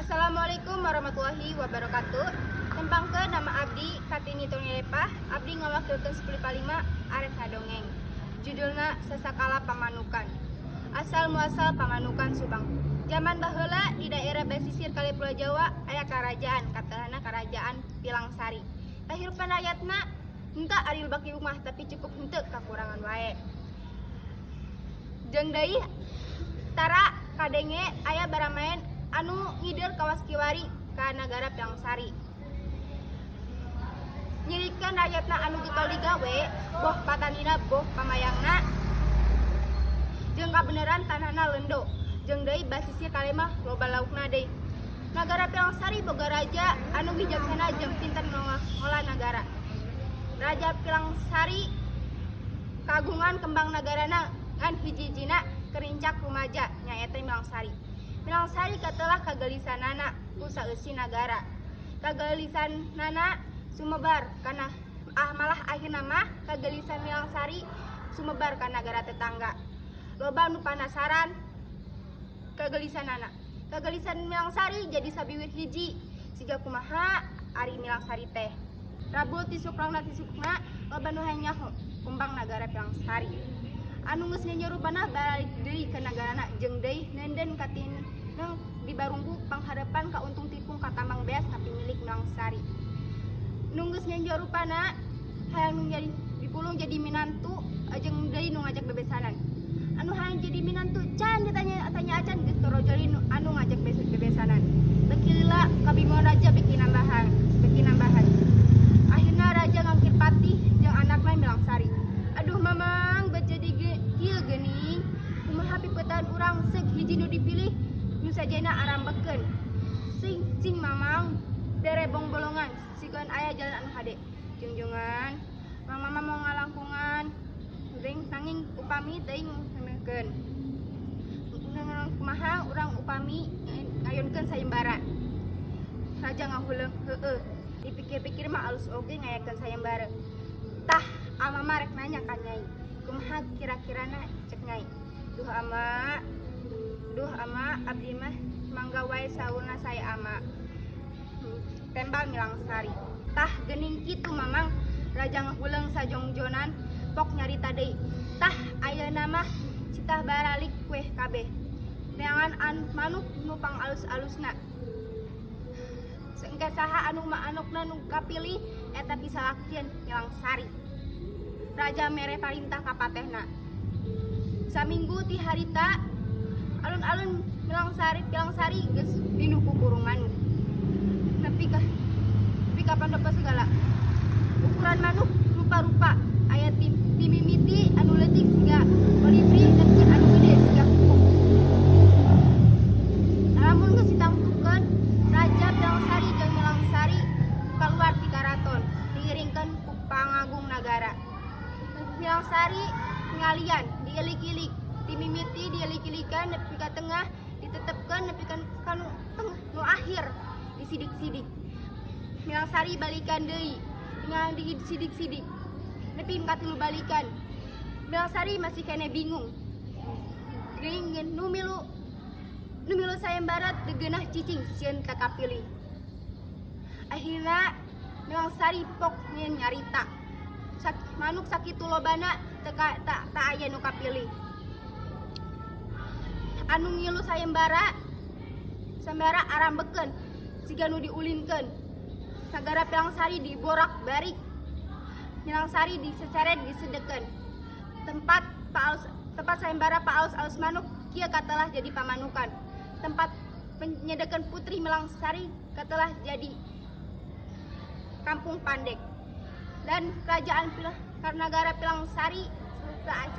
Assalamualaikum warahmatullahi wabarakatuh. Tepangkeun, nama abdi Kartini Tonilepa, abdi ngawakilkeun 10 5 arek ngadongeng. Judulna Sasakala Pamanukan. Asal muasal Pamanukan Subang. Zaman baheula, di daerah pesisir kali Pulau Jawa aya karajaan, katelahna Kerajaan Pilangsari. Kahirupan rakyatna henteu ari baki rumah, tapi cukup henteu kakurangan wae. Jeung deui tara kadenge aya baramaen anu ngider kawas kiwari ka nagara Pilangsari. Nyirikeun rakyatna anu getol digawe, boh patanina boh pamayangna, jeung kabeneran tanahna lendo. Jeung deui basisir kali mah loba laukna deui. Nagara Pilangsari boga raja anu bijaksana jeung pinter ngolah nagara. Raja Pilangsari kagungan kembang nagarana ngan hiji-hijina keur nincak rumaja, nyaeta Milangsari. Milangsari katelah kagelisanana ku saeusi nagara. Kagelisanana sumebar kana malah akhirna mah kagelisan Milangsari sumebar ka nagara tetangga. Loba nu panasaran kagelisanana. Kagelisan Milangsari jadi sabiwir hiji siga kumaha ari Milangsari teh. Rabul ti sukrangna ti sukna loba nu hayang nyaho kumbang nagara Pilangsari. Anu geus nyenjo rupana balik deui ka nagarana jeung deui neunden katineng di barungku pangharepan kauntung tipung ka tambang beas kapimilik Milangsari. Nu geus nyenjo rupana hayang nu jadi dipulung jadi minantu jeung deui nu ngajak bebesanan. Anu hayang jadi minantu can ditanya tanya acan geus torojoli anu ngajak bebesanan. Beki lila kabingungan raja beki nambahan, beki nambahan. Akhirna raja ngangkir patih jeung anakna Milangsari. "Aduh Mamang, bet jadi kieu geuning. Kumaha pipetaan urang, seug hiji nu dipilih nu sajena arambekeun. Sing cing Mamang bere bongbolongan sigan aya jalan anu hade. Jungjungan Mang Mama mau ngalangkungan teuing, nanging upami teuing ngeuneukkeun. Kumaha urang upami ngayunkeun sayembara?" Raja ngahuleung, "Heueuh, dipikir-pikir mah alus oge ngayakeun sayembara. Tah, ama mah rek nanya ka Nyai. Kumaha kira-kirana cek Nyai?" "Duh Ama, duh Ama, abdi mah mangga wae saurna saya Ama," tembal Milangsari. "Tah geuning kitu, Mamang." Raja ngahuleung sajongjonan, pok nyarita deui. "Tah, ayeuna mah citah baralik weh kabeh. Neangan an manuk nu pang alus-alusna. Engke saha anu manukna nu kapilih eta pisalakieun Milangsari." Raja mere parintah ka patehna. Saminggu ti harita, alun-alun Milangsari Pilangsari geus pinuh ku kurung manuk. Nepi ka pandopo segala. Ukuran manuk rupa-rupa, aya ti mimiti anu leutik siga kolibri nepi anu gede siga kuku. Lamun geus ditangtukeun, Raja Pilangsari jeung Milangsari kaluar ti karaton diiringkeun ku pangagung nagara. Milangsari ngalian diilik-ilik, ti mimiti diilik-ilikan nepi ka tengah ditetepkeun, nepi ka nu tengah nu akhir disidik-sidik. Milangsari balikan deui ngan disidik-sidik nepi ka tilu balikan. Milangsari masih keneh bingung. Geuning nu milu sayembara teu geunah cicing sieun teu kapilih. Akhirna Milangsari pok nyeun nyarita. Manuk sakitu lobana teu ta aya nu kapilih. Anu ngilu sayembara arambekeun siga nu diulinkeun. Nagara Pilangsari diborak balik. Milangsari diseseret disedekeun. Tempat paalus, tempat sayembara paalus-alus manuk kieu katelah jadi pamanukan. Tempat penyedekeun putri Milangsari katelah jadi Kampung Pandek. Dan kerajaan Nagara Pilangsari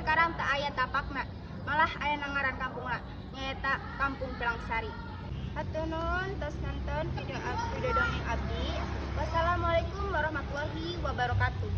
sekarang tak aya tapakna, malah aya ngaran kampungna, nyaeta Kampung Pilangsari. Hatur nuhun tos nonton video video dongeng abdi. Wassalamualaikum warahmatullahi wabarakatuh.